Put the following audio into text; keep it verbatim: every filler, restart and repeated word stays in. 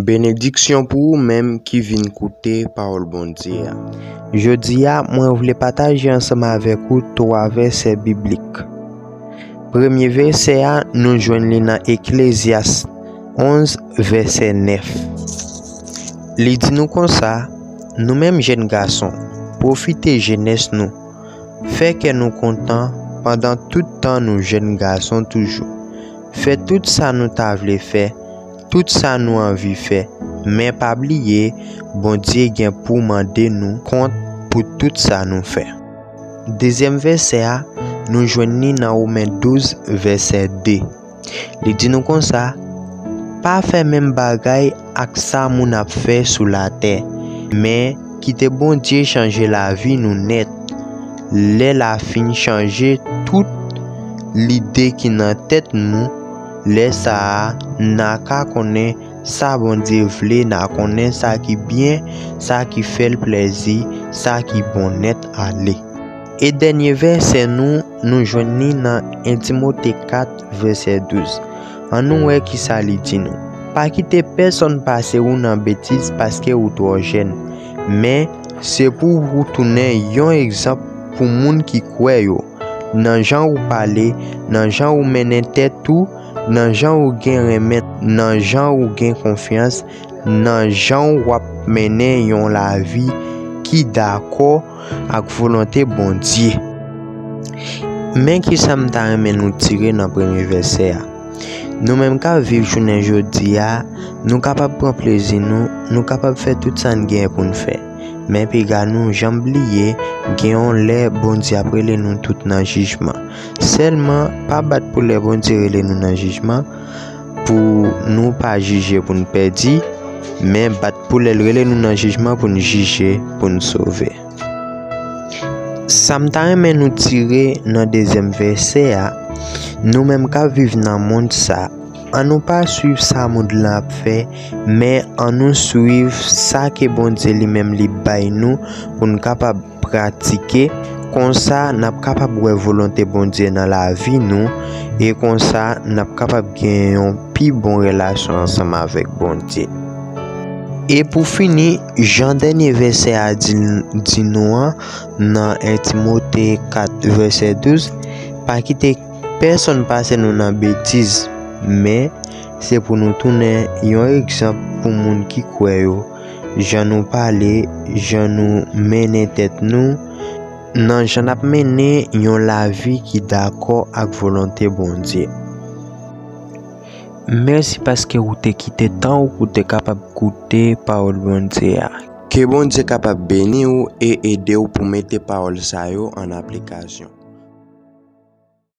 Benediksyon pou ou menm ki vin koute pawòl Bondye a. Jodi a, mwen vle pataje ansanm avèk ou twa vèsè biblik. Premye vèsè a, nou jwenn li nan Eklezyas onz, vèsè nèf. Li di nou konsa, nou menm jèn gason, pwofite jenès nou, fè kè nou kontan pandan tout tan nou jèn gason toujou. Fè tout sa nou ta vle fè, tout sa nou anvi fè, men pa bliye, Bondye gen pou mande nou kont pou tout sa nou fè. Dezyèm vèsè a, nou jwenn li nan Women douz, vèsè de. Li di nou konsa, pa fè menm bagay ak sa moun ap fè sou latè, men kite Bondye chanje lavi nou nèt. Lè l a fin chanje tout lide ki nan tèt nou, lè sa a, n a ka konnen sa Bondye vle, n a konnen sa ki byen, sa ki fè l plèzi, sa ki bon nèt ale. E dènye vèsè nou, nou jwenn li nan en Timote kat, vèsè douz. Ann nou wè kisa li di nou. Pa kite pèsonn pase ou nan betiz paske ou twò jèn, men se pou ou tounen yon egzanp pou moun ki kwè yo, nan jan ou pale, nan jan ou mennen tèt ou, nan jan ou gen renmen, nan jan ou gen konfyans, nan jan w ap mennen yon lavi ki dakò ak volonte Bondye. Men kisa m ta renmen nou tire nan premye vèsè a. Nou menm k ap viv jounen jodi a, nou kapab pran plezi nou, nou kapab fè tout sa n genyen pou n fè. Men piga nou janm bliye, gen yon lè Bondye ap rele nou tout nan jijman. Sèlman, pa bat pou lè Bondye rele nou nan jijman, pou nou pa jije pou n pèdi, men bat pou lè l rele nou nan jijman pou n jije pou n sove. Sa m ta renmen nou tire nan dezyèm vèsè a, nou menm k ap viv nan mond sa, ann nou pa swiv sa mond lan ap fè, men ann nou swiv sa ke Bondye li menm li bay nou pou n kapab pratike, konsa n ap kapab wè volonte Bondye nan lavi nou, e konsa n ap kapab gen yon pi bon relasyon ansanm avèk Bondye. E pou fini, jan dènye vèsè a di, di nou an, nan en Timote kat vèsè douz, pa kite pèsonn pase nou nan betiz, men se pou nou tounen yon egzanp pou moun ki kwè yo, jan nou pale, jan nou mennen tèt nou, nan jan n ap mennen yon lavi ki dakò ak volonte Bondye. Mèsi paske ou te kite tan ou pou te kapab koute pawòl Bondye a. Ke Bondye kapab beni w e ede w pou mete pawòl sa yo an aplikasyon.